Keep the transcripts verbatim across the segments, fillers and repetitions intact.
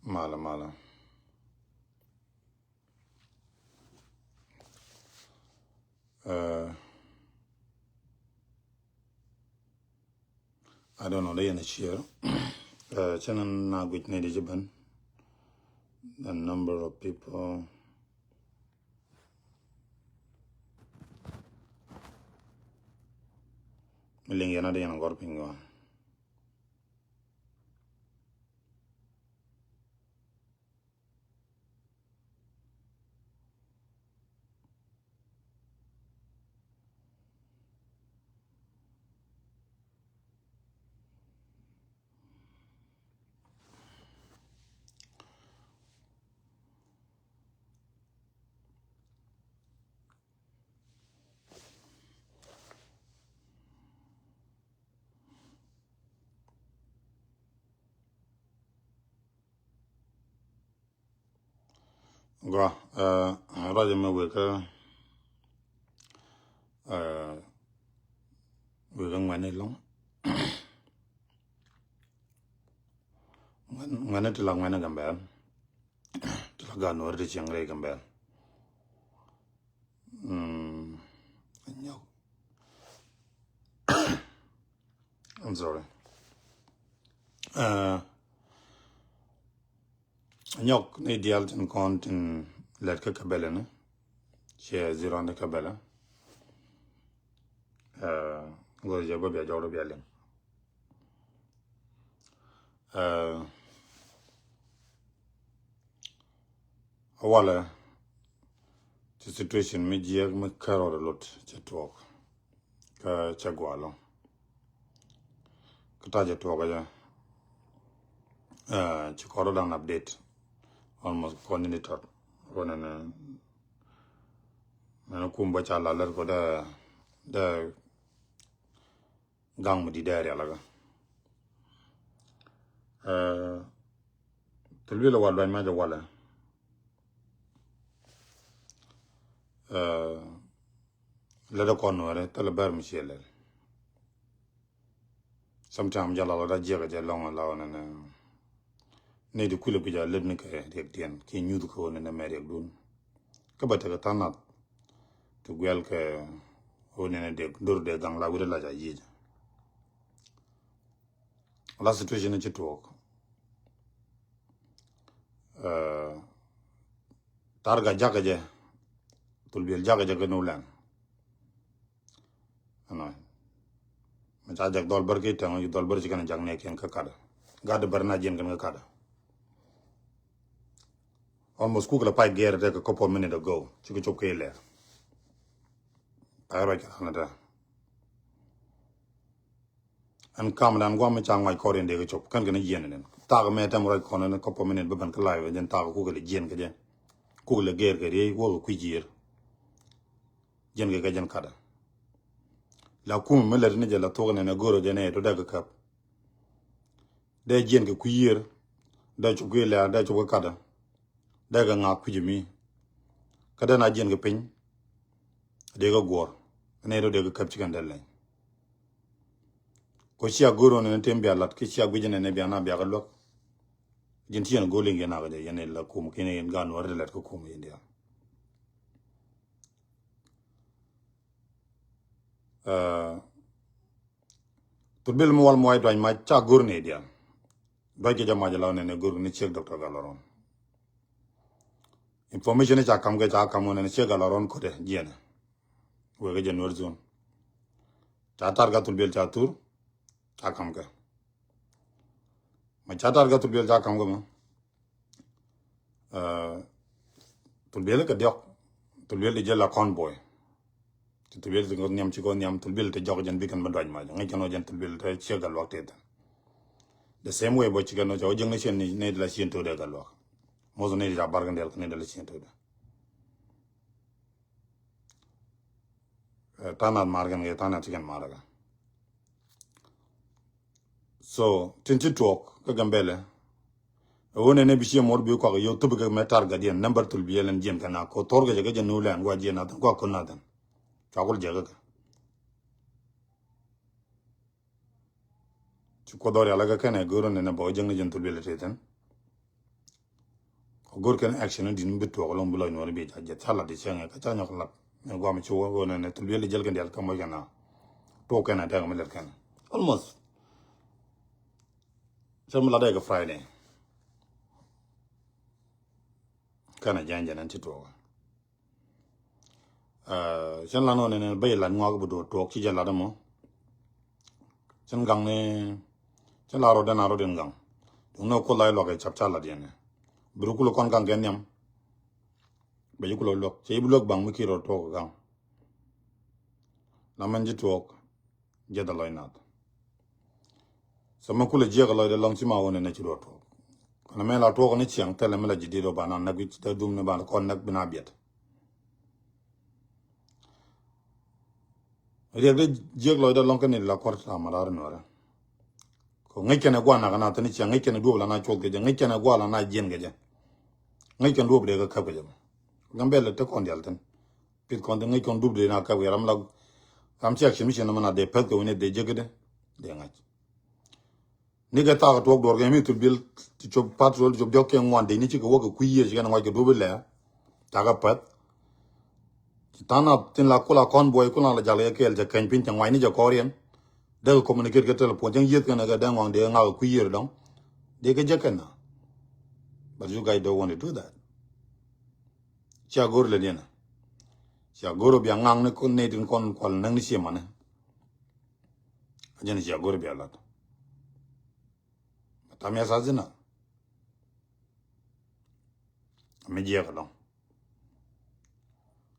Malɛ, malɛ. Uh, I don't know, dee yɛn a share. Uh, cɛ na guic ni di ji̱ ben. The number of people. Mi liŋ yɛn a dee yɛn a gɔr piny gɔaa. Gua, uh, rajɛ mɛ wek, uh, wek ŋuɛni lɔŋ. Ŋuɛni ti la ŋuɛni Gambɛl. Ti la gan wär ti cieŋ rɛy Gambɛl. Mm, nyɔk. I'm sorry. Uh, nyɔk ni dial tin kɔn tin lɛt kä Gambɛl ni. Ciɛ zero ni Gambɛl. Uh, go̱r jɛ bä bia jɔk bia liŋ. Uh, walɛ ti situation mi jiɛk mi kärɔt lot cɛ tuɔk. Kä cɛ gualɔ. Kä ta̱ cɛ tuɔk jɛ. Uh, ci kɔrɔ dan update. Almost kɔn ni tɔt. Kɔn ni ni kum bä ca la lɛt kɔ dɛ dɛ gaŋ mi di dee rial kä. Eh, thil wi̱i̱ lɛ wal duany ma jɛ walɛ. Eh, lɛ dee kɔn nuɔrɛ thilɛ bɛr mi ciɛ lɛl. Sometimes jɛ lalɔ da jiɛk jɛ lɔŋ law nɛ nɛ. Ni di kuilɛ bi jɛ lep ni kɛ riɛk diɛn ki nyuth kɛ wä nɛ nɛ mɛ riɛk dun. Kä bɛ tekɛ than nath ti guɛl kɛ wä nɛ nɛ dek dor dek gaŋ la wi̱rɛ la jɛ yic. La situation ni ci tuɔk. Eh, targa jakä jɛ. Thul biɛl jakä jɛ kɛ Nuland. Ɛnɔ. Mɛ ca jak dhɔl bär ki tɛŋ dhɔl bär ci kɛn jak nɛ kiɛn kä kadä. Gat bär na jiɛn kɛn kä kadä. Almost kuk la pay gɛr tek a couple minute ago. Ci kɛ cop kɛ ilɛr. Pay ruac kɛ thanɛ tɛ. Ɛn kam dan guam mi ca ŋuac kɔr in dee kɛ cop kɛn kɛn jiɛn in. Thak mɛ tɛm ruac kɔn in couple minute bä ben kä live jɛn thak kuk la jiɛn kɛ jɛ. Kuk la gɛr kɛ riey wä kɛ kui̱ jiɛr. Jiɛn kɛ kɛ jɛn kadä. La kum mi lät ni jɛ la thok nɛn a goro jɛ nɛ to dee kɛ käp. Dee jiɛn kɛ kui̱ yiër. Dee cop kui̱ lɛ̈ɛ̈r dee cop kɛ kadä. Dee kɛ ŋa̱k kui̱ jɛ mi. Kä dee na jiɛn kɛ piny. Dee kɛ guɔ̱ɔ̱r. Nɛ to dee kɛ käp ci kɛn dee lɛny. Ko cia goro nɛn tem bia lat ki cia guic nɛn bia na bia kɛ luäk. Ji̱n ti yɛn gol in kɛ nak jɛ yɛn in la kum kini in gan wär ti lɛt kɛ kum in dial. Eh, thul bil mi wal mi wac duany mac ca go̱r ni dial. Duac kɛ jɛ mac la nɛn go̱r ni ciek Doctor Galaron. Information ca kam kɛ ca kam wä nɛn ciek Galaron kodɛ jiɛnɛ. Wekɛ jɛ Nuer zone. Ca tar ka thul bil ca thur. Ca kam kɛ. Ma ca tar ka thul bil ca kam kɛ ma. Eh, thul biɛl kɛ diɔk. Thul biɛl di jɛ la convoy. Ti thul biɛl ti kɔ nhiam ci kɔ nhiam thul biɛl ti jɔk jɛn bikɛn bä duac mac ŋäc kɛn wä jɛn thul biɛl ti ciek Gatluak ti thin. The same way bä ci kɛn wä cɛ wä jiäkni cien ni la cien tode Gatluak. Moth ni di ca bar kɛn diɛl kɛ ni di la cien tode. Eh, than nath mar kɛn kɛ than nath ci kɛn mar kɛ. So tin ci tuɔk kä Gambɛlɛ. Ɛ ɣöö nɛn ɛ bi ciɛ muɔr bi kuak ɛ yio̱w thup kɛ mɛ tar gadiɛn nambär thul bi yɛl ɛn jiɛn kɛ na ko thor kɛ jɛ kɛ jɛ Nuland gua jiɛn nathan gua kön nathan. Cua kul jɛ kɛ kɛ. Ci kuoth ɔ rial kɛ kɛn ɛ go̱o̱r nɛn ɛ bä ɔ jiäkni jɛn thul bi yɛl ɛ tëë thin. Go̱r kɛn action ni di̱t mi bi tuɔɔk lɔŋ bi lɔc nuɔri bi ca jɛ ca lat di cɛŋɛ kä ca nyɔk lat. Mɛ guam ci wä wä nɛ nɛ thul biɛl di jɛl kɛn dial kä mɔc kɛn na. Tuɔɔk kɛn a tɛk mi lɛt kɛn. Almost. Cɛ mi lat dɛ kɛ Friday. Kɛn a jɛn jɛn ɛn ci tuɔɔk. Cɛn lan ɣän ɛn bä ilat ŋuak bi duɔt tuɔɔk ci jɛ lat ɛmɔ. Cɛn gaŋ ni cɛn la rɔdɛn a rɔdɛn gaŋ. Duŋ ni kuoth la iluak ɛ cap ca lat yɛn ɛ. Biri kulɛ kɔn gaŋ kɛ nhiam. Bɛ ci kulɛ luak cɛ ibi luak baŋ mi ki rɔd tuɔɔk gaŋ. La mɛn ji̱ tuɔɔk. Jɛ dha lɔc nath. So mɛ kulɛ jiɛk lɔcdɛ lɔŋ ci ma wä ni nɛ ci duɔt tuɔk. Kɔn mɛ la tuɔk ni ciɛŋ thɛlɛ mi la ji̱ dit ɔ ba na näk wi̱c dee dum ni ba kɔn näk bi na biɛt. Riɛk dee jiɛk lɔcdɛ lɔŋ kɛ ni la kuɔr ta ma rar nuɔrɛ. Kɔ ŋäc kɛn ɛ guan na kɛ na thini ciɛŋ ŋäc kɛn ɛ duɔp la na cuɔth kɛ jɛ ŋäc kɛn ɛ guan la na jiɛn kɛ jɛ. Ŋäc kɛn duɔp dee kɛ käp kɛ jɛ. Gambɛl te kɔn dial thin. Pith kɔn dee ŋäc kɔn dup dee na kap kɛ ram la ram ci action mi ci nɔmɔ na dee pɛth kɛ wini dee jek kɛ dee dee ŋa̱c. Ni kɛ thak tuɔk duɔr kɛ mi thul bil ti cop patrol ti cop jɔk kɛ ŋuan dee ni ci kɛ wä kɛ kui̱ yiëë ci kɛn ŋuac kɛ dup ilɛ. Thak kɛ pɛth. Ci tha̱a̱ŋ na thin la kula kɔn buɔy kula la jal kɛ kɛɛl cɛ kɛny piny cɛ ŋuac ni cɛ kɔriɛn. Dee kɛ communicate kɛ telephone cɛ yiëth kɛn kɛ dee ŋuan dee ŋak kɛ kui̱ yiëë dɔŋ. Dee kɛ jek kɛn na. But you guys don't want to do that. Cia go̱r lɛ diɛn. Cia go̱r bia ŋaŋ ni kɔn nɛy tin kɔn kual näk ni cie mani. A jɛn cia go̱r bia lat. Tam ya sa zina. Mi jiɛk alɔŋ.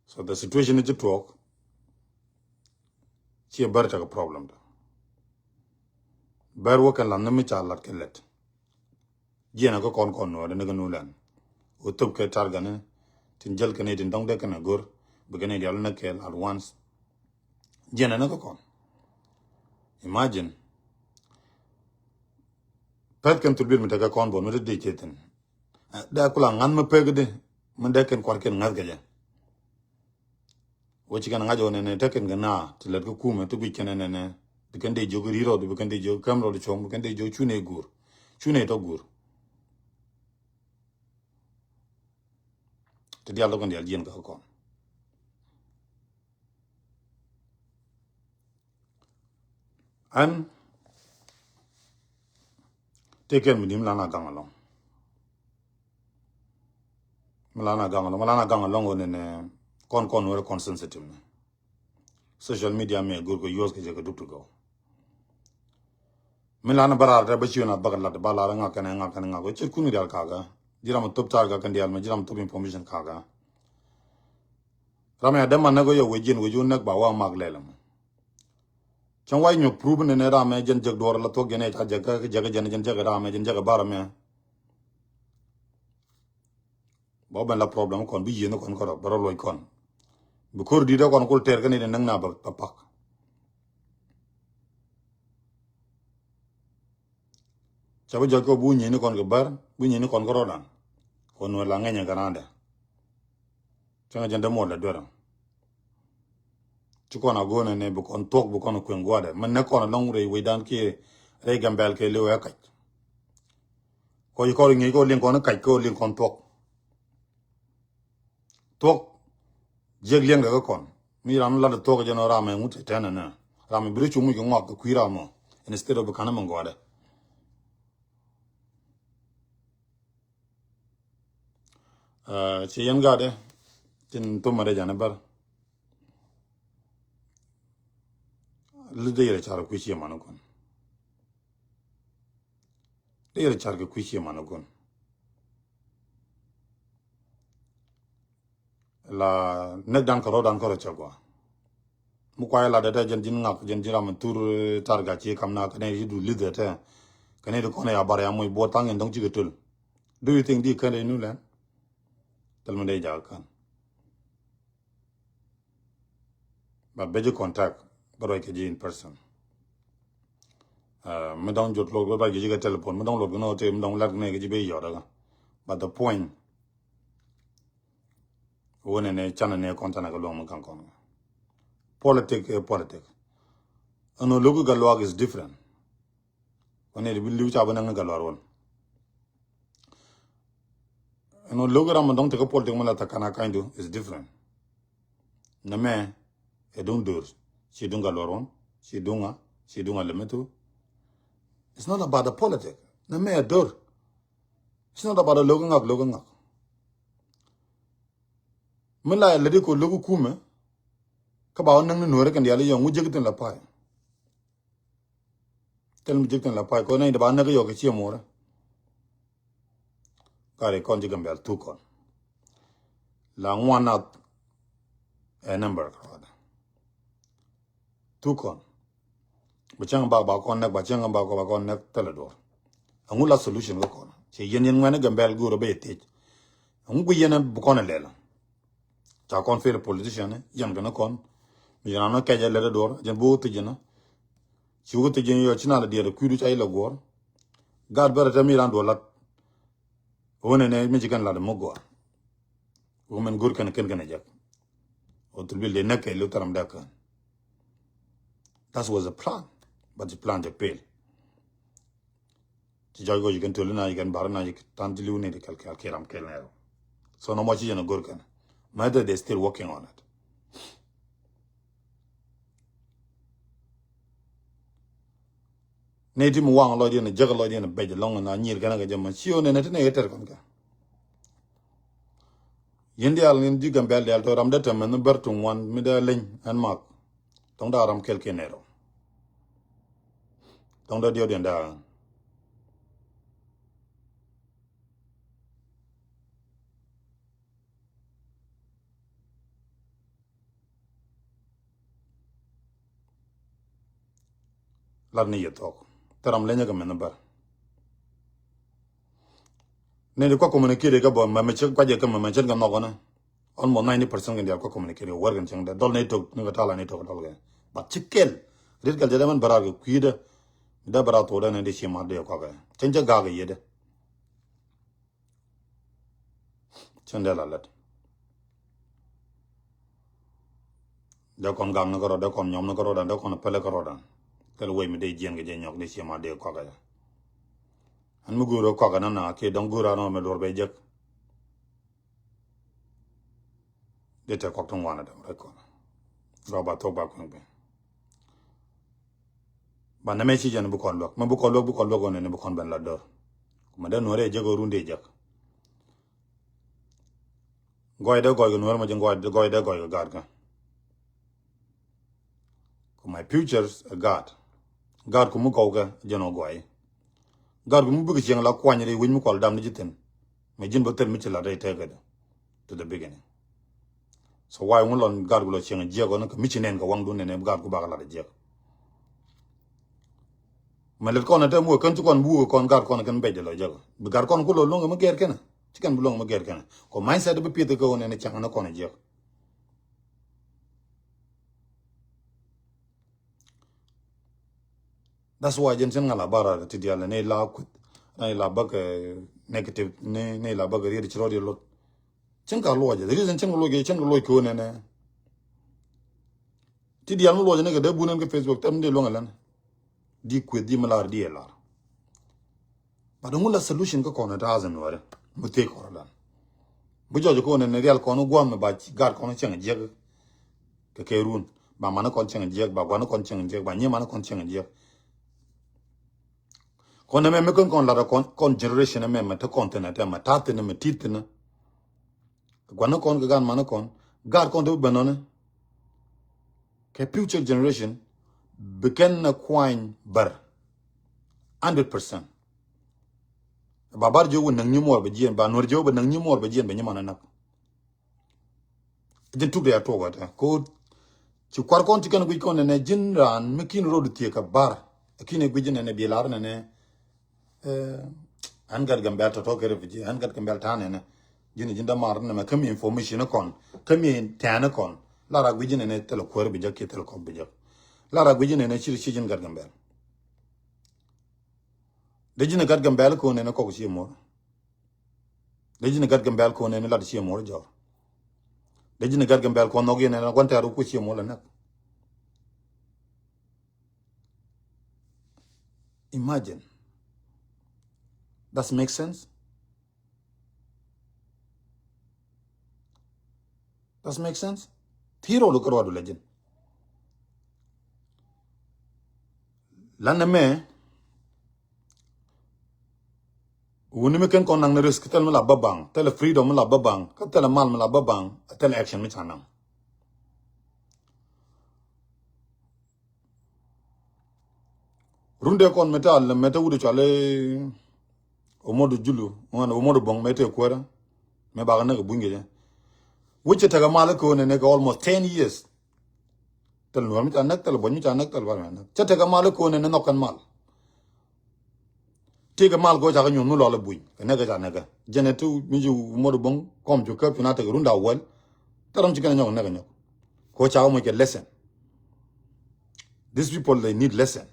So the situation ni ci tuɔɔk. Cie bär tekɛ problem da. Bär wä kɛn lat ni mi ca lat kɛ lɛt. Jiɛn a kä kɔn kɔn nuɔɔdɛ ni kä nu lɛn. Wä thop kɛ targa ni tin jäl kɛ ni tin dɔŋ dee kɛn a go̱r bi kɛ ni dial ni kɛɛl at once. Jiɛn a ni kä kɔn. Imagine. Pɛth kɛn thul bil mi tekɛ kɔn bɔn mi te dee cɛ thin. Dee kula ŋa̱th mi pek di mi dee kɛn kuar kɛn ŋa̱th kɛ jɛ. Wä ci kɛn ŋa̱c ɣän ɛnɛ tekɛn kɛ na ti lät kä kumɛ ti guic kɛn ɛnɛ bi kɛn dee jiök ri̱t rɔɔd bi kɛn dee jiök käm rɔɔd cuɔ̱ŋ bi kɛn dee jiök cunɛ guur. Cunɛ tɔ guur. Ti dial tɔ kɛn dial jiɛn kä kɔn. Ɛn tëë kɛn mi di̱t mi lan a gaŋ alɔŋ. Mi lan a gaŋ alɔŋ mi lan a gaŋ alɔŋ ɣöö nɛnɛ kɔn kɔn weri kɔn sensitive ni. Social media mi go̱r kɛ use kɛ jɛ kɛ duk ti gɔw. Mi lan a bä raar tɛ bä ciö na bäkɛ lat ba lar ŋak kɛn ŋak kɛn ŋak wä ce̱tkun kɛ dial kakä. Ji̱ ram a thop tar kakä dial mɛ ji̱ ram a thop information kakä. Ram ya däman näk ɣä yɛ wec jiɛn wec wun näk ba wa mak lɛl ɛmɔ. Cäŋ wac nyɔk proof ni ni ram ɛ jɛn jek duɔr la thuɔk jɛn ɛ ca jek kä jek jɛn jɛn jek ram ɛ jɛn jek bar mɛ. Bä ben la problem kɔn bi yieen kɔn kɔn bä rɔ luɔc kɔn. Bi ko̱r di̱t kɔn kul tɛr kä ni ni näŋ na bä pak. Ca bi jɔc kɔ bi wi̱ny ni kɔn kɛ bär bi wi̱ny ni kɔn kä rɔdan. Kɔn wä la ŋɛnyɛ kɛ randɛ. Cäŋɛ jɛn dämuɔl dɛ duerä. Ci kɔn a go̱o̱nɛ ni bi kɔn thuɔ̱k bi kɔn kueŋ gua̱dɛ mɛ nɛ kɔn a lɔŋ rɛy wecdan kiɛ rɛy Gambɛl kɛ liw ɛ kac. Kɔ ci kɔn ŋi̱i̱c kɔ liŋ kɔn kac kɔ liŋ kɔn thuɔ̱k. Thuɔ̱k jiɛk liɛŋdɛ kä kɔn mi ram lat thuɔ̱k jɛn ram ɛ ŋut tɛn ɛnɛ ram ɛ bi rɔ cu muc kɛ ŋɔak kɛ kui̱ ram ɔ. Instead of bi ka̱n ɛmɛ gua̱dɛ. Ci yɛn gatdɛ tin thomɛ rɛc an bär. Li dee yɛrɛ car kui̱ cie man kɔn. Dee yɛrɛ car kɛ kui̱ cie man kɔn. La nek dan kɛ rɔ dan kɛ rɔ cɛ gua. Mi kuay la dee tɛ jɛn ji̱n ŋak jɛn ji̱n ram thur tar gaci kam na kɛ ne yi du lidh tɛ. Kɛ ne di kɔn ya bar ya moc buɔt thaŋ in dɔŋ cikɛ töl. Do you think di kɛn rɛy nu lɛn? Thil mi dee jak kän. But bɛ ji̱ contact bä ruac kɛ ji̱ in person. Mi dɔŋ jot luɔt bä ruac kɛ ji̱ kɛ telephone mi dɔŋ luɔt kɛ nɔ te mi dɔŋ lat kɛ nɛ kɛ ji̱ bɛ yɔt kä. But the point wä nɛ nɛ canɛ nɛ kɔn canɛ kɛ luɔŋ mi kaŋ kɔn. Politic ɛ politic. Ɛn ɔ lo̱k kɛ luak is different. Kɔn nɛ di bi li̱w ca bä näŋ ni kɛ luar wän. Ɛn ɣän lo̱k ram mi dɔ̱ŋ tekɛ politik mi la tha̱ ka̱n a ka̱nydu is different. Nɛmɛ ɛ duŋ döör, ci duŋ a luɔr ɣɔn, ci duŋ a, ci duŋ a lɛmɛ thu. It's not about the politic. Nɛmɛ ɛ döör. It's not about a lo̱k ŋak, lo̱k ŋak. Mi la ɛ lätdi kɛ lo̱k kumɛ, kä ba wä näk ni nuɔ̱ɔ̱rä kɛn diaal i̱ yɔ̱ŋ ŋu jek thi̱n la pay. Thil mi jek thi̱n la pay kɔn nɛy ti ba näk i̱ yɔ̱k kɛ ciɛ muɔ̱ɔ̱rä. Gari kɔn ji̱ Gambɛl thuk kɔn. La ŋuan nath ɛ number kɛ rɔɔdɛ. Thuk kɔn. Ba cäŋ bak ba kɔn näk, ba cäŋ bak kɔn ba kɔn näk thilɛ duɔr. Ɛŋu la solution kä kɔn? Cɛ yɛn yɛn ŋuɛn i̱ Gambɛl go̱o̱rä ben yɛ thiec. Ɛŋu gui yɛn bi kɔn ɛ lɛl? Ca kɔn fail politician, yɛn kɛn kɔn. Mi yɛn anɔ kɛc ɛ lɛt ɛ duɔr, jɛn bi wä thiec jɛn. Ci wä thiec jɛn yɔ ci na lɛ diɛɛr kui̱du ca ilɛ guɔr. Gaat bɛrɛ tɛ mi ran duɔr lat. Wä nɛnɛ mi ci kɛn lat muk gɔaa. Wä mɛn go̱r kɛn kɛn kɛn a jɛk. Wä thil bil dee näk kɛ lu thɛr ram dee kään. That was a plan. But the plan jɛ fail. Ci jɔc go̱ ci kɛn töl na ci kɛn bar na ci tan ci liw ni di kɛl kɛl kiram kɛl nɛɛrɛ. So nɔmɔ ci jɛn a go̱r kɛn. Mɛtɛ they still working on it. Nɛy ti mi waŋ lɔcdiɛn, jek lɔcdiɛn bɛc lɔŋ na nyir kɛn kɛ jɛ mɛ ci ɣän ɛn ɛ ti nɛy kɛ tɛr kɔn kɛ. Yɛn diaal yɛn ji̱ Gambɛl diaal tɔ ram dee tɛmɛ ni bär tuŋ wan mi dee leny ɛn mak. Tɔŋ daa ram kɛl kiɛn nɛy rɔ. Tɔŋ dee diɔt yɛn daa. Lat ni yɛ thɔk. Thil ram lenyä kɛ mɛn bär. Ni di kua communicate kɛ bä mɛ mɛ cɛ kua jɛ kɛ mɛ mɛ cɛ kɛ nhɔk ni. Almost ninety percent kɛ dial kua communicate kɛ wär kɛ cɛŋ dɛ. Dɔl ni tok ni kɛ tala ni tok dɔl kɛ. But ci kɛl. Rit kɛl jɛ dɛ mɛn bär kɛ kui̱dɛ. Dɛ bär a thok dɛ ni di ci mar di kua kɛ. Cɛŋ cɛ gak kɛ yɛ dɛ. Cin dee la lät. Dee kɔn gak ni kärɔ̱dan, dee kɔn nyɔm ni kärɔ̱dan, dee kɔn pɛlɛ kärɔ̱dan. Kɛl wec mi dee jiɛn kɛ jɛ nyɔk ni ciɛ ma dee kɔakɛ. Ɛn mi go̱o̱r kɔakɛ na na kiɛ dɔ̱ŋ go̱o̱r anɔ mi duɔr bɛ jek. Dee tɛ kɔk ti ŋuan adɛ rɛc kɔn. Rɔ ba thok ba kueŋ piny. Ba nɛmɛ ci jɛn bi kɔn luäk. Mɛ bi kɔn luäk, bi kɔn luäk ɣän ɛn bi kɔn ben la dör. Kumɛ dee nuɔrɛ jek ɣän run dee jek. Gɔɔy dee gɔɔy kɛ nuɔrɛ mɛ ji̱ gɔɔy dee gɔɔy kɛ gaat kä. Kumɛ futures ɛ gaat. Gaat kumɛ gɔw kɛ jɛn ɔ gɔɔy. Gaat kumɛ bikɛ cieŋ la kuany ri wi̱c mi kual dam ni ji̱ thi̱n. Mɛ ji̱n bä thil mi ci la dee tɛkɛ dee. To the beginning. So why ŋun lɔn gaat ku lɔ cieŋ jiɛk ɔn kä mi ci nɛn kɛ waŋdun nɛn ɛ bi gaat ku bakɛ lat jiɛk. Mɛ lɛt kɔn ɛ tɛ muɔ kɛn ci kɔn bukɛ kɔn gaat kɔn kɛn bɛc dɛ lɔ jiɛk. Bi gaat kɔn ku lɔ luɔŋ ɛ mi gɛr kɛnɛ. Ci kɛn bi luɔŋ ɛ mi gɛr kɛnɛ. Kɔ mindset bi pieth kɛ ɣän ɛn cieŋ ni kɔn jiɛk. That's why jɛn cin ŋa la bara ti dial ni la kuth ni la bak negative ni ni la bak riet ci rɔ di lot. Cin ka luɔc the reason cin ka luɔc cin ka luɔc ko ne ne. Ti dial mi luɔc ne ka de bunen ke Facebook tem de luɔŋ lan. Di kuth di mi lar di lar. But ŋun la solution kä kɔn ta azan wari. Mu te kɔrɔ dan. Bu jɔj ko ne ne real kɔn guam ba gar kɔn cin jiek. Kɛ kɛ run ba mani kɔn cieŋ jiɛk ba guani kɔn cieŋ jiɛk ba nyi mani kɔn cieŋ jiɛk. Kɔn ɛmɛ mi kɔn kɔn lat kɔn kɔn generation ɛmɛ mɛ te kɔn thin ɛ te mɛ ta thin mɛ ti thin. Guani kɔn kɛ gan mani kɔn gar kɔn te bi ben nɔni. Kɛ future generation bi kɛn na kuany bär hundred percent. Ba bar jiök bi näk nyi muɔr bɛ jiɛn ba nuɔr jiök bi näk nyi muɔr bɛ jiɛn bɛ nyi mani näk. Jin tuk de a tuɔk ɛ ko ci kuar kɔn ci kɛn guic kɔn nɛnɛ jin raan mi kin road thiek kɛ bar. Kin ɛ guic nɛnɛ bi lar nɛnɛ. Ɛn gat Gambɛl tɔtɔ kɛ refugee ɛn gat Gambɛl ta̱a̱ nɛnɛ. Jin jin da mar nɛmɛ kämi information kɔn kämi tɛn kɔn lar a guic nɛnɛ thil kuäär bi jɛ kiɛ thil kɔk bi jɛ. Lar a guic nɛnɛ ci ci jin gat Gambɛl. De jin gat Gambɛl kɔn nɛnɛ kɔk ci mor. De jin gat Gambɛl kɔn nɛnɛ lat ci mor jɔr. De jin gat Gambɛl kɔn nhɔk yɛn nɛnɛ guan tɛr ku ci mor la näk. Imagine. Does make sense? Does make sense? Thi̱i̱r ɣɔw lu kɛ ruaadu lɛ ji̱n. Lan ɛmɛ wuni mi ken kɔn naŋ ni risk, thil mi la bä baŋ, thil freedom mi la bä baŋ, kä thil mal mi la bä baŋ, thil action mi ca naŋ. Rundɛ kɔn mɛ te al mɛ te wut cual Omodo Julu, ŋuan Omodo Boŋ mɛ te kuäärä mɛ bakɛ näk ɛ buny kɛ jɛ. Wi̱c cɛ tekɛ mal kä nɛ nɛ kɛ almost ten years. Thil nuɔr mi ca näk, thil buɔ̱ny mi ca näk, thil bar mi ca näk. Cɛ tekɛ mal kä nɛ nɛ nhɔk kɛn mal. Tëëkɛ mal kɛ ɣöö cakɛ nyuɔ̱th mi lual i̱ buny kɛ nɛkɛ ca nɛkɛ. Jɛn ɛ ti mi ci mot i̱ bo̱ŋ kɔm cu käp cu na tekɛ run da̱a̱ wäl. Thil ram ci kɛn ɛ nyɔk nɛkɛ nyɔk. Kɛ ɣöö cakɛ moc kɛ lesson. These people, they need lesson.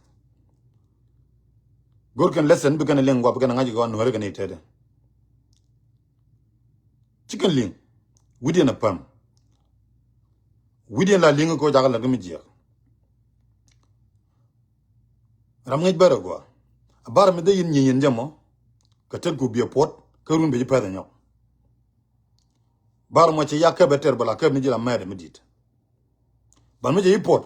Go̱r kɛn lesson bi kɛn ɛ liŋ guap bi kɛn ɛ ŋa̱c kɛ ɣöö nuäärä kɛn ɛ i̱ tetdɛ. Ci kɛn liŋ wi̱diɛn ɛ päm. Wi̱diɛn la liŋ kɛ ɣöö cakɛ lät kɛ mi jiɛk. Ram ŋäc bärɛ gɔaa. A bar mi dee yin nyieny yin jɛ mɔ. Kɛ tet ku biɛ puɔt kä run bɛ ji̱ pɛth ɛ nyɔk. Bar mɔ cɛ ya kɛp ɛ tɛr bɛ la kɛp ni ji̱ la mɛɛt ɛ mi di̱t. Ban mi cɛ ji̱ puɔt.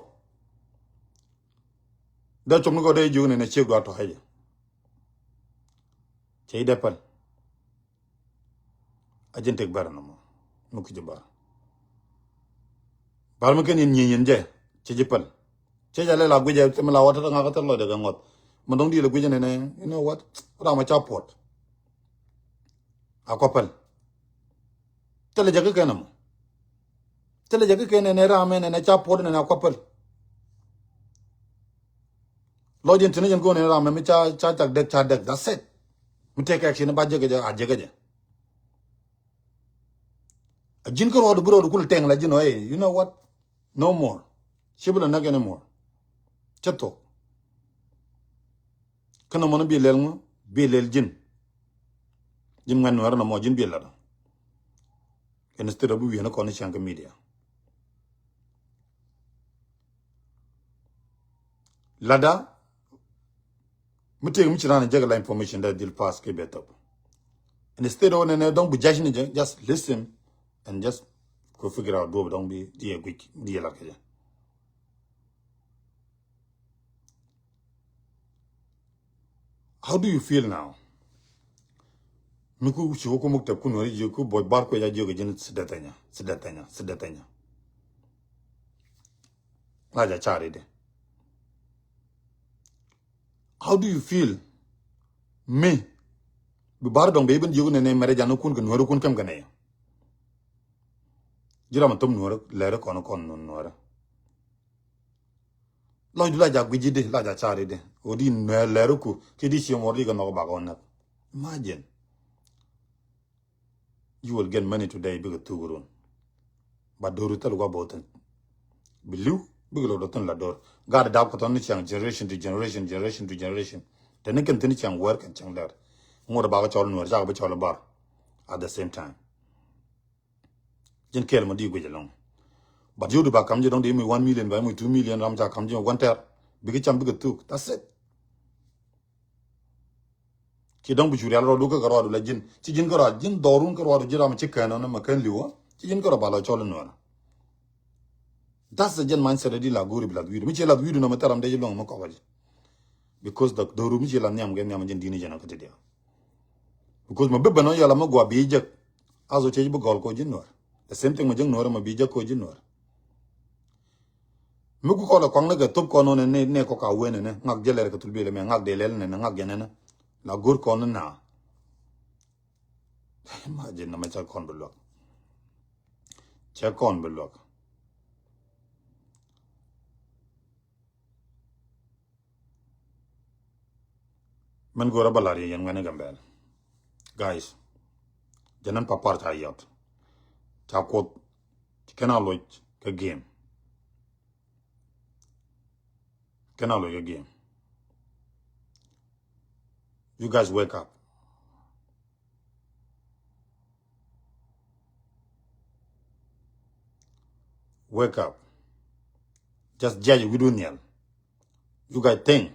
Dee com ni kɔ dee jiök ni nɛ ciek duat tɔ̱ ɛ jɛ. Cɛ ji̱ dee päl. A ji̱n tëk bär nɔmɔ mi kui̱c bar. Bar mi ken yin nyieny yin jɛ cɛ ji̱ päl. Cɛ jɛ lɛ la guicɛ thim la wä tä ŋakä thil lɔcdɛ kɛ ŋɔth. Mi dɔ̱ŋ di̱i̱l guicɛ nɛnɛ, you know what? Ram a ca puɔt. A kua päl. Thilɛ jɛ kä kɛn ɛmɔ. Thilɛ jɛ kä kɛn nɛnɛ ram ɛ nɛnɛ ca puɔt nɛnɛ a kua päl. Lɔcdiɛn tini jɛn go̱o̱n in ram mi ca ca cak dek ca dek, that's it. Mi tek action ba jek jɛ a jek jɛ. A ji̱n kä rɔɔdu bi rɔɔdu kul tɛŋ la ji̱n ɔ, hey, you know what? No more. Ci bi la näk anymore. Cä thok. Kä nɔmɔ ni bi lɛl ŋu bi lɛl ji̱n. Ji̱n ŋuɛn nuɛr nɔmɔ ji̱n bi lɛl. Instead of bi wi̱i̱ ni kɔn ni cäŋ kä media. Lada mi tëëk mi ci raan jek la information dee dhil pass kɛ bɛ thop. Instead of nɛnɛ dɔ̱ŋ bi judge ni jɛ, just listen and just go figure out duɔp dɔ̱ŋ bi diɛ guic diɛ la kɛ jɛ. How do you feel now? Mi ku ci wä ku muk tɛp ku nuɔri jiök ku bɔc bar kuec a jiök ji̱n sidethenya, sidethenya, sidethenya. La ja cari de. How do you feel? Mi bi bar dɔŋ bɛ ibin jiök nɛnɛ mɛrɛ jan kun kɛ nuɔri kun kɛm kɛ nɛy. Ji̱ ram a thom nuɔri lɛri kɔn kɔn nuɔri. Lɔcdu la ja gui̱ci di la ja cari di. Ɣöö di nuɛɛr lɛriku ci di cieŋ ɣɔr di kɛ nhɔk bak ɣɔn näk. Imagine. You will get money today bikɛ thuk run. But do̱r thil gua bo̱o̱ thin. Bi li̱w bikɛ lok dɔ̱ thin la do̱r. Gat dap kɛ thɔn ni ciaŋ generation to generation, generation to generation. Teni kɛn thin ciaŋ wɛr kɛn ciaŋ lɛr. Ŋot bakɛ cɔl nuɛɛr cakɛ bi cɔl bar. At the same time. Ji̱n kɛɛl mɔ di guic ɛlɔ̱ŋ. But yio̱w di ba kam ji̱ dɔ̱ŋ di mi one million ba mi two million ram ca kam ji̱ gua̱n tɛr. Bikɛ cam bikɛ thuk. That's it. Ci dɔ̱ŋ bi cu rial rɔɔdu kä kɛ rɔɔdu la ji̱n. Ci ji̱n kä rɔɔdu ji̱n dhɔrun kä rɔɔdu ji̱ ram ci kɛn ɔnɛ mɛ kɛn li̱wä. Ci ji̱n kä rɔɔdu ba lɔ cɔl in nuɛɛrä. That's the ji̱n mindset di la go̱o̱ri bi lath wi̱i̱du. Mi ci lath wi̱i̱du nɔmɔ thɛr ram dee ji̱ luɔ̱ŋ mi kɔk ji̱. Because the dhɔru mi ci la nhiam kɛ nhiam ji̱n di̱n ji̱n kä ti diaal. Because ma bi ben ɔ yɛl a ma gua bi jek. Aso cɛ ji̱ bi gɔl ko ji̱ nuɔr. The same thing ma jek nuɔr ma bi jek ko ji̱ nuɔr. Mi ku kɔl a kɔaŋ ni kɛ thop kɔn nɔ ni ni kɔ ka wen ni ŋak jɛ lɛr kɛ thul bi lɛ mɛ ŋak dee lɛl ni ni ŋak jɛ ni ni. La go̱r kɔn ni na. Imagine na ma cɛ kɔn bi luak. Cɛ kɔn bi luak. Mɛn go̱o̱rä bä la̱r yɛ yɛn ŋuɛ̈ni Gambɛl. Guys, jɛ nɛn papar ca yɔt. Ca kuoth ci kɛn a loc kä game. Kɛn a loc kä game. You guys wake up. Wake up. Just judge wi̱du nhial. You guys think.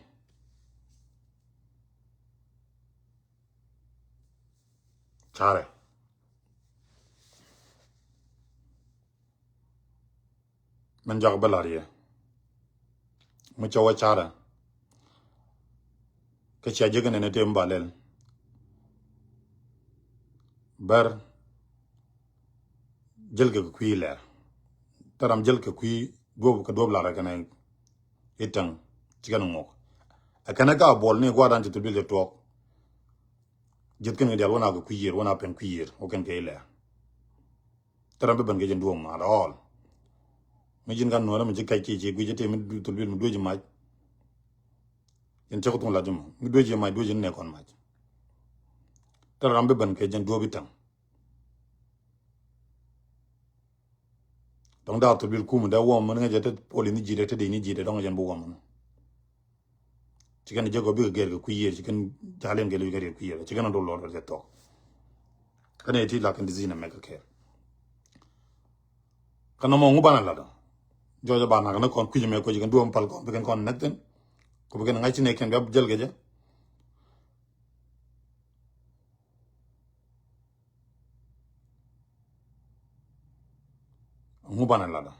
Care. Min jɔak bä la̱r yɛ mi cɛ wä carɛ. Kä cia jek nɛn ɛ tëë mi ba lɛl. Bär jäl kɛ kui̱ lɛr. Thil ram jäl kɛ kui̱ duɔp kɛ duɔp la̱r ɛ kɛnɛ i̱ täŋ ci kɛn ŋuɔk. Ɛ kɛnɛ ka buɔl ni gua̱a̱r dan ci thil bil cɛ tuɔɔk. Ji̱th kɛn kɛ dial wä na kɛ kui̱ yiër wä na pɛn kui̱ yiër wä kɛn kɛ ilɛr. Thil ram bi ben kɛ jɛn duɔ̱ɔ̱m at all. Mi ji̱n kan nuɔ̱ɔ̱rä mi ji̱ kac kiɛ ci guic ɛ tëë mi thil bil mi duec ji̱ mac. Yɛn cä ku thuŋ lat ji̱ mɔ mi duec ji̱ mac duec ji̱ ni nɛ kɔn mac. Thil ram bi ben kɛ jɛn duɔ̱ɔ̱p i̱ täŋ. Dɔ̱ŋ da̱a̱ thil bil kum dee wuɔm mi ŋäc ɛ te poli ni ji̱t ɛ te dec ni ji̱t ɛ dɔ̱ŋ jɛn bi wuɔm ni. Ci kɛn jek ɔ bikɛ gɛr kɛ kui̱ yiër ci kɛn jalen kɛ lic kɛ riɛt kui̱ yiër ci kɛn ɔ dol lɔr kɛ thɔk. Kɛn ɛ ti lak kɛn disease nɛ mɛk kɛ kɛɛl. Kɛn nɔmɔ ŋu banɛ lat ɔ jɔc ɔ ba nak ni kɔn kui̱c mɛ kui̱c kɛn duɔm pal kɔn bi kɛn kɔn näk thin. Ku bi kɛn ŋa̱c ci nɛ kɛn bia jäl kɛ jɛ. Ŋu banɛ latdä.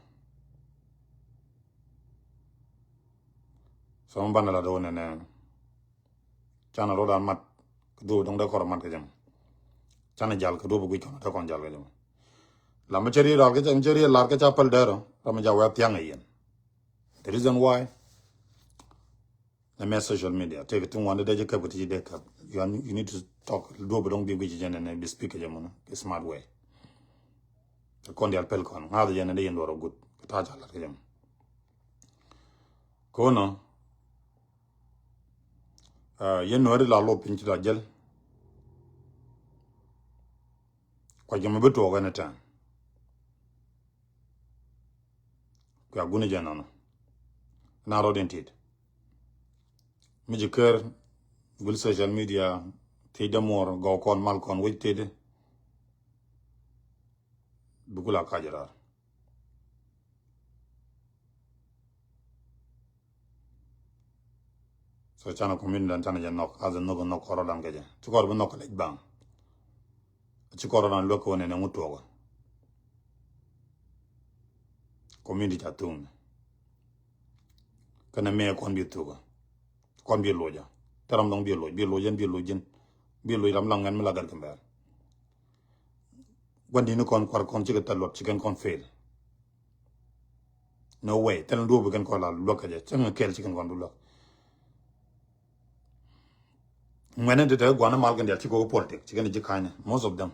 So ŋu banɛ latdä wä nɛnɛ. Canɛ rot an mat kɛ duɔp dɔŋ dee kɔr mat kɛ jɛ mɔ. Canɛ jal kɛ duɔp guic kɔn dee kɔn jal kɛ jɛ mɔ. La mi cɛ riet lar kɛ cɛ mi cɛ riet lar kɛ ca päl dɛrɔ ram mi ja wɛ thiaŋ ɛ yɛn. The reason why Nɛ mɛ social media tëëk ti ŋuan dee jɛ käp kɛ ti ci dee käp. You are, you need to talk duɔp dɔŋ bi guic jɛ nɛnɛ bi speak kɛ jɛ mɔnɔ kɛ smart way. Kɛ kɔn dial pɛl kɔn ŋa̱th jɛ nɛ dee yɛn duɔr ɔ gut kɛ ta̱a̱ ca lat kɛ jɛ mɔ. Kono yɛn nuɔ̱ri la lop piny ci la jäl. Kuac kɛ mɛ bi tuɔɔk ɛn ɛ tɛn. Kua guni jɛ nɔnɔ. Na rɔt in tit mi ji̱ kër gul social media thiec dämuɔr gɔw kɔn mal kɔn wec tëëdi. Bi kula kac raar. So canɛ community dan canɛ jɛ nhɔk as a nhɔk nhɔk kɔrɔ dan kɛ jɛ ci kɔr bi nhɔk kɛ lec baŋ. Ci kɔr ran luäk kɛ wä nɛn ɛŋu tuɔkä. Community ca thuŋni kɛnɛ mɛ kɔn bi thukä. Kɔn bi loc a te ram dɔŋ bi loc bi loc jɛn bi loc jɛn. Bi loc ram la ŋɛn mi la gat kɛ mbɛɛl. Guandini kɔn kuar kɔn cikɛ thil luɔt cikɛn kɔn fail. No way thil duɔp bi kɛn kɔn la luäk kɛ jɛ cäŋ kɛɛl cikɛn kɔn bi luäk. Ŋuɛni ti te gua̱n mal kɛn dial ci kok politik ci kɛn ji̱ ka̱nyni most of them.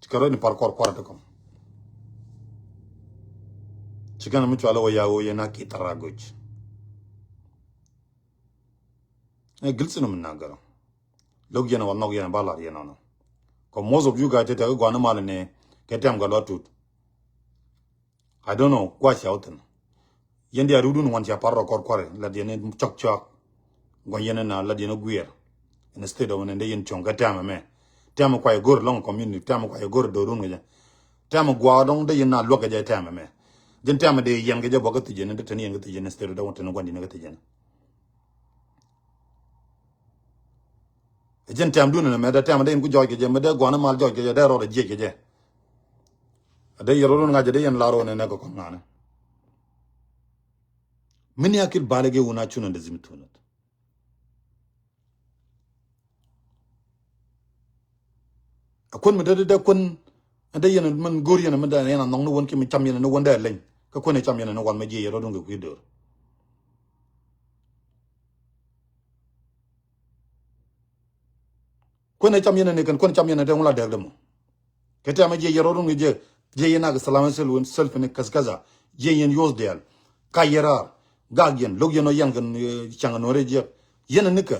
Ci kɛ rɔ̱ ni par kɔr kuar ti kɔm. Ci kɛn mi cual wä ya wä yɛn a ki thar a goc. Ɛ gil sin mi na gɛrɛ. Lo̱k yɛn wä nhɔk yɛn ba lar yɛn ɔnɔ. Kɔ most of you guys ti te gua̱n mal ni kɛ tɛm kɛ lɔ tut. I don't know kua cia wä thin. Yɛn diaal rudun wan cia par rɔ kɔr kuari la diɛn ni cɔk cɔk. Guɔ yɛn na la diɛn ni guiɛr. Instead of ni de yɛn cɔŋ kɛ tɛmɛ mɛ. Tɛmɛ kua yɛ go̱r lɔŋ community tɛmɛ kua yɛ go̱r do̱run kɛ jɛ. Tɛmɛ guɔ dɔŋ de yɛn na luɔk kɛ jɛ tɛmɛ mɛ. Jɛn tɛmɛ de yɛn kɛ jɛ bɔ kɛ thi̱c yɛn ni de tɛn yɛn kɛ thi̱c yɛn instead of de wä tɛn guɔ diɛn kɛ thi̱c yɛn. Ɛ jɛn tɛm dun ɛn mɛ dee tɛm dee in ku jɔɔc kɛ jɛ mɛ dee gua̱n mal jɔɔc kɛ jɛ dee rɔɔdɛ jiɛc kɛ jɛ. Ɛ dee yɛ rɔɔdun ŋa̱c ɛ dee yɛn la rɔɔdɛ nɛ kɛ kɔn ŋa̱nɛ. Min ya kil balɛ gɛ wun a cun ɛn dee zim thunät. Ɛ kuän mi dee dee kuän ɛ dee yɛn min go̱o̱r yɛn mi dee yɛn a nhɔŋ ni wän ki mi cam yɛn ni wän dee leny kä kuän ɛ cam yɛn ni wal mɛ jiɛ yɛ rɔɔdun kɛ kui̱ döör. Kuɛn ɛ cam yɛn ɛ ni kɛn kuɛn ɛ cam yɛn ɛ tɛ ŋu la dɛk dɛ mɔ. Kɛ tɛmɛ jiɛ yɛ rɔrun kɛ jiɛ jiɛ yɛn nak salam self self ni kaskaza jiɛ yɛn yos dial ka yɛ rar gak yɛn lok yɛn ɔ yɛn kɛn caŋ nore jiɛ yɛn ɛ nikɛ.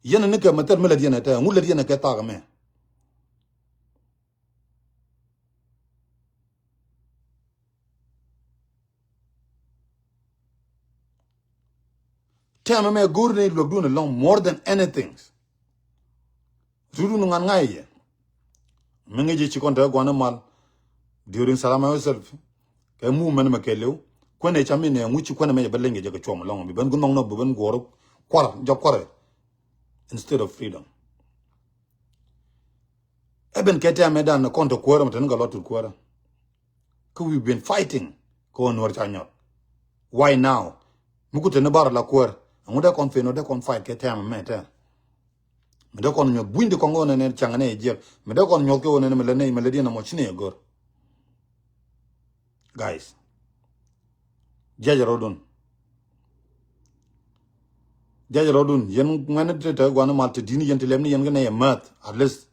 Yɛn ɛ nikɛ mɛ tɛr mi lät yɛn ɛ tɛ ŋu lät yɛn ɛ kɛ thak mɛ. Tɛmɛ mɛ go̱o̱r ni luäk duun ɛlɔ̱ŋ more than anything. Rut wun ŋuan ŋa̱c yɛ mi ŋi̱c ci kɔn te gua̱n mal during salama yourself. Kɛ movement mɛ kɛɛliw kuɛn ɛ cam inɛ ŋuci kuɛn ɛmɛ jɛ bä leny kɛ jɛ kɛ cuɔm ɛlɔ̱ŋ bi ben gun nɔŋ nɔ bi ben guɔr kuar jɔ kuarɛ. Instead of freedom. Ɛ ben kɛ tɛmɛ dan kɔn te kuäärä mɛ te ni kɛ lɔ tut kuäärä. Kä we've been fighting. Kä wä nuɔr ca nyɔt. Why now? Mi ku te ni bar la kuäär. Ɛŋu dee kɔn fen wä dee kɔn fight kɛ tɛm mɛ tɛ. Mi dee kɔn nyɔt buny di kɔn wä nɛ nɛ caŋ nɛ jiɛk. Mi dee kɔn nyɔt kɛ wä nɛ nɛ mi lɛ nɛ mi lɛ diɛn amɔ ci nɛ gör. Guys. Jiɛc rɔdun. Jiɛc rɔdun. Yɛn ŋuɛn ti te guan mal te din yɛn ti lɛm ni yɛn kɛ nɛ yɛ mɛth. At least.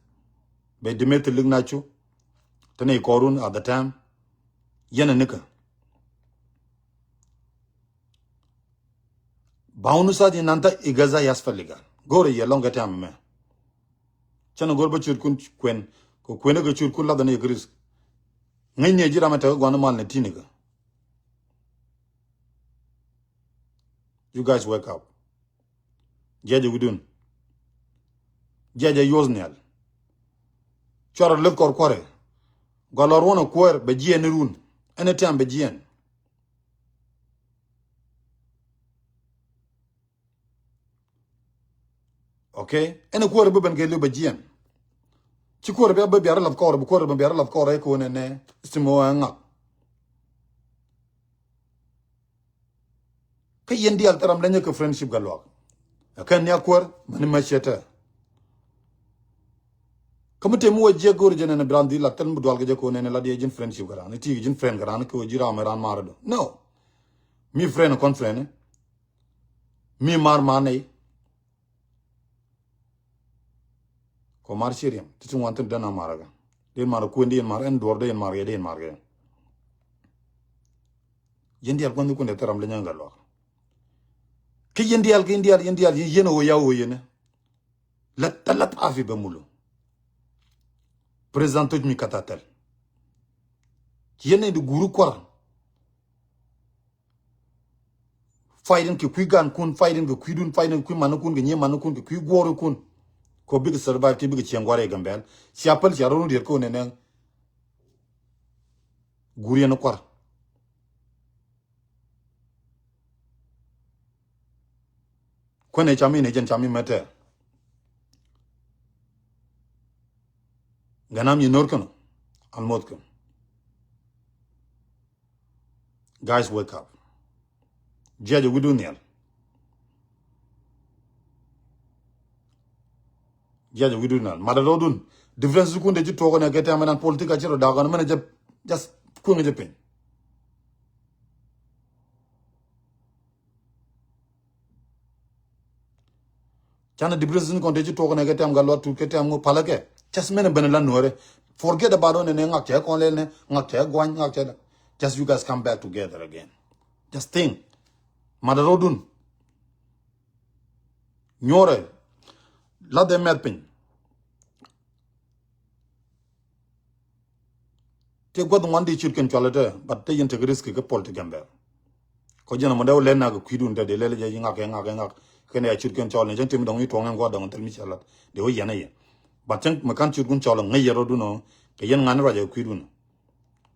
Bɛ dimɛ ti lik na cu. Te nɛ kɔrun at the time. Yɛn a nikä. Baunu sa di nanta igaza yas faliga. Gore yɛ lɔŋ kɛ tɛm mɛ. Cɛn a gor bä ciöt kun kuɛn. Kɛ kuɛn kɛ ciöt kun ladhɛ ni yɛ kɛ risk. Ŋäcni a ji̱ ram a tekɛ guan mal ni tinikä. You guys wake up. Jiɛcɛ wi̱dun. Jiɛcɛ yuɔth nhial. Cuarɛ leth kɔr kuarɛ. Gɔlɔ ruɔn a kuäär bɛ jiɛn ni run. Anytime bɛ jiɛn. Okay? Ɛn a kuäär bi ben kɛ liw bɛ jiɛn. Ci kuäär bi a bi biarɛ lath kɔr bi kuäär bi biarɛ lath kɔr ɛ kɛ wä nɛ nɛ. Simo ɛ ŋak. Kä yɛn diaal thil ram leny kɛ friendship kɛ luak. Ɛ kɛn ni a kuäär mani mɛ ciɛ tɛ. Kä mi tëë mi wä jiɛk go̱o̱r jɛ nɛn bi ran dhil lat thil mi dual kɛ jɛ ko̱n nɛn lat yɛ ji̱n friendship kɛ ran. Ti ji̱n friend kɛ ran kɛ wä ji̱ ram ɛ ran mar dɔ. No. Mi friend kɔn friend. Mi mar mar nɛy. Kɔ mar ci riɛm ti ti ŋuan thin dɛn a mar aga. Dee mar kuën dee mar ɛn duɔr dee mar yɛ dee mar yɛ. Yɛn dial kuan kun dee thil ram leny kɛ luak. Kä yɛn dial kä yɛn dial yɛn dial yɛn yɛn a wä ya wä yɛn. Lät ta lät a fi bɛ mulu. President tuc mi kata tɛl. Yɛn ni di guru kuar. Fighting kɛ kui̱ gan kun, fighting kɛ kui̱dun, fighting kɛ kui̱ mani kun, kɛ nyiee mani kun, kɛ kui̱ guɔri kun. Kɔ bikɛ survive ti bikɛ cieŋ guari Gambɛl. Cia päl cia rɔrun riet kɛ wä nɛnɛ. Guri ɛn kuar. Kuɛnɛ cam in ɛ jɛn cam in mɛ tɛɛr. Ganam yi no̱r kɛn almoth kɛn. Guys, wake up. Jiɛcɛ wi̱dun nhial. Jiɛcɛ wi̱dun nhial. Matɛ rɔdun. Difference kun de ci tuɔk nɛ kɛ tɛmɛ nan politik a ci rɔ dakɔn mɛn jɛ just kueŋ jɛ piny. Canɛ depression kɔn te ci tuɔk nɛ kɛ tɛm gat luat tut kɛ tɛm ŋu palä kɛ. Just mɛn ben la nuɔrɛ. Forget about ɔn nɛ ŋak cɛ kɔn lɛl nɛ ŋak cɛ guany ŋak cɛ la. Just you guys come back together again. Just think. Matɛ rɔdun. Nyuɔrɛ. La dhɛ mɛth piny. Tëë gua̱th ŋuan di cut kɛn cual ite, but te yɛn tek risk kɛ pol ti Gambɛl. Kɔ jɛn amɔ dee wä lɛn nak kɛ kui̱dun te dee lɛl jɛ yi ŋak kɛ ŋak kɛ ŋak. Kɛn ya cut kɛn cual ni cäŋ tim dɔŋ yi tuɔŋ ɛn gua̱th dɔŋ thil mi cɛ lat. Dee wä yɛn ɛ yɛ. But cäŋ mɛ kan cut kun cual ŋäc yɛ rɔdun ɔ. Kɛ yɛn ŋa̱n ruac ɛ kui̱dun.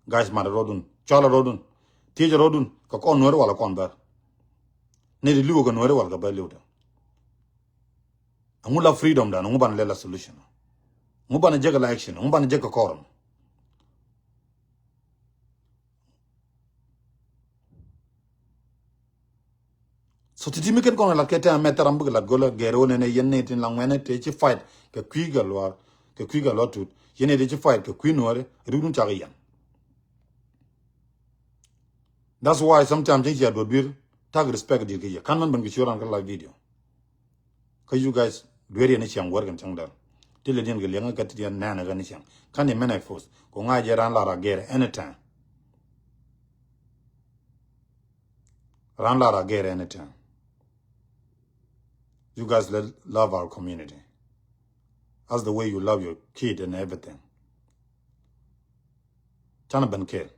Guys, mat rɔdun. Cual rɔdun. Thiec rɔdun. Kɛ kɔn nuɛri wala kɔn bɛr. Ni di liwä kɛ nuɛri wala kɛ bɛr liwdɛ. Ɛŋu la freedom dan, ɛŋu banɛ lɛ la solution? Ɛŋu banɛ jek la action? Ɛŋu banɛ jek kɛ kɔrɔm? So titi mi ken kɔn lat kɛ tɛm mɛ thɛram bik lat gölä gɛr wä nɛnɛ yɛn ni tin la ŋuɛnɛ te ci fight kɛ kui̱ kɛ luar, kɛ kui̱ kɛ luar tut. Yɛn ni te ci fight kɛ kui̱ nuɔri, ri wun cak yɛn. That's why sometimes cäŋ cia duɔt dui̱r tak respect di̱t kɛ yɛ. Kan man ben kɛ curan kɛ live video. Kä you guys duer yɛn ni ciaŋ wär kɛn cäŋ däl. Ti lɛ diɛn kɛ liɛŋ kä ti diɛn nɛn kɛ ni ciaŋ. Kan ni mɛn expose. Ko ŋa̱c jɛ ran lar a gɛr anytime. Ran lar a gɛr anytime. You guys lo- love our community. That's the way you love your kid and everything. Canɛ ben kɛɛl.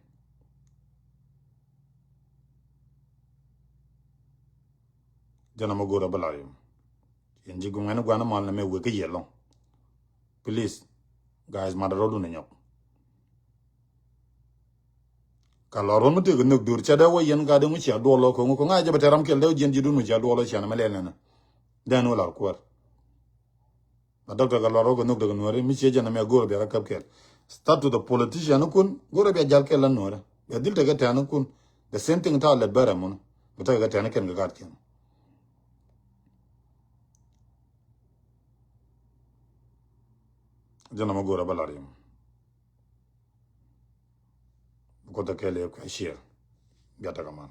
Jɛn amɛ go̱o̱r a bä la yom. Yɛn ji̱ guŋ ɛn gua̱n mal nɛ mɛ wek kä yɛ lɔŋ. Please, guys, mat rɔdun ɛ nyɔk. Ka lɔ ruɔn mi tëëk nhök dur cɛ dee wä yɛn ka dee ŋu cia duɔl lɔ koŋ koŋ a jɛ bɛ tɛ ram kɛl dee wä jiɛn ji̱ dun mi cia duɔl lɔ cian mɛ lɛl nɛnɛ. Dee ni wä lar kuäär. Ba doctor ka lɔr wä kɛ nhök dee kɛ nuɔri mi cie jɛn mɛ go̱o̱r bia rɔ käp kɛl. Start to the politician kun go̱o̱r bia jal kɛl la nuɔri. Bia dhil tekɛ tɛ̈n kun. The same thing ta̱a̱ lät bärɛ mun. Bi tekɛ kɛ tɛ̈n kɛn kɛ gat kɛn. Jɛn nɔmɔ go̱o̱rä bä lar yɛm. Bi Kuoth ɛ kɛɛl yɛ kuɛ share. Bia tekɛ man.